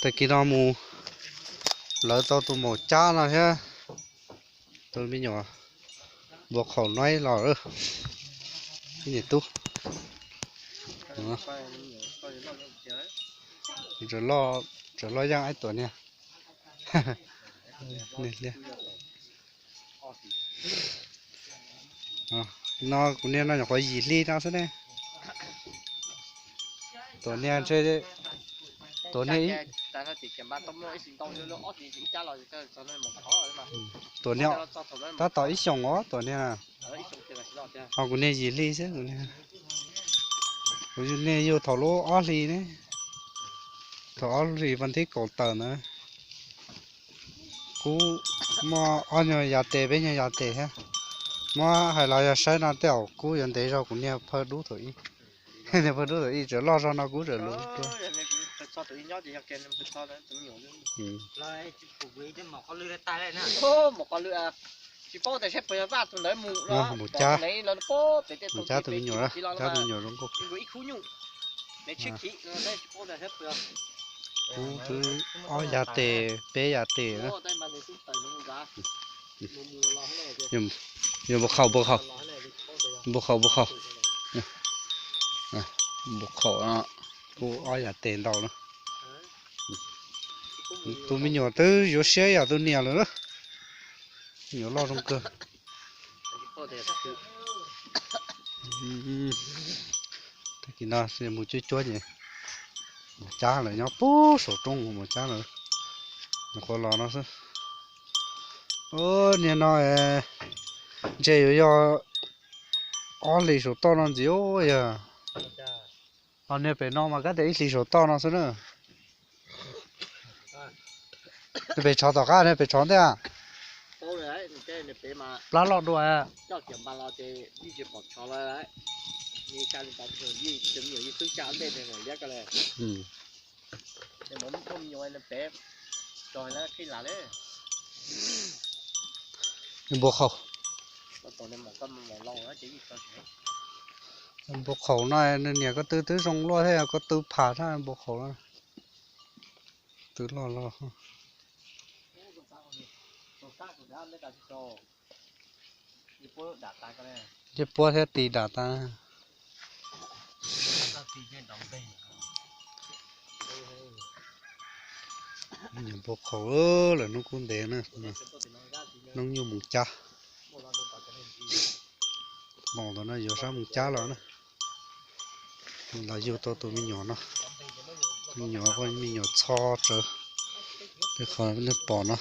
Tag kis no mus lawv tau tus maum cab no thiab tus me nyuam npua qhaum no los. Ib niam tub, tseem loj yeej ib tuam niag. No kuv niag no nyuam qhuav yim hli no xwb ne. Tuam niag ntshe, tuam niag, tuam niag tab tom ib xyoos os tuam niag. Ho kuv niag yim hli xwb kuv niag. Kuv yug niag yug thaum lub ob hlis ne, thaum ob hlis vas thib kaum tawm ntawd. Kub muaj ob nyuag yav tes peb nyuag yav tes thiab. Muab hais los yog saib no tej zaum kub yuav ntev zog kuv niag phawj dub thaum ib. Niag phawj dub thaum ib tseem loj zog no kub tseem luv. Mus cab, mus cab tus me nyuam, cab tus me nyuam zoo nkauj. Kub twb ob yav tes peb yav tes. Yuav npau qhaum, npau qhaum, npau qhaum, npau qhaum, npau qhaum no, kub ob yav tes ntau na. Tus me nyuam twb yuav siab yam tus niam lawm na. Me nyuam loj zoo kawg. Tag kis no mus cuab cuab ces mus cab lawm nyob puag saum roob mus cab lawm. Nyuam qhuav los no xwb. Niag no ntshe yuav yog ob hlis saum toj no ntxiv yog. Ho niag pem no mas kab tias ib hlis saum toj no xwb na. Niag pem tshov tom qab niag pem tshov ntej. Plab loj dua. Npua qhaum, npua qhaum no nws niam ko tw twb zoo luaj thiab ko tw pham thiab npua qhaum no. Twb loj loj. Tej puab thiab tis dam tas. Npua qhaum lawm hnub kub ntev na. Hnub nyuj mus cab. Los ntawm no yuav sab mus cab los na. Los yug tau tus me nyuam no. Me nyuam, me nyuam txho tsawv. Tej qhov nej pom no.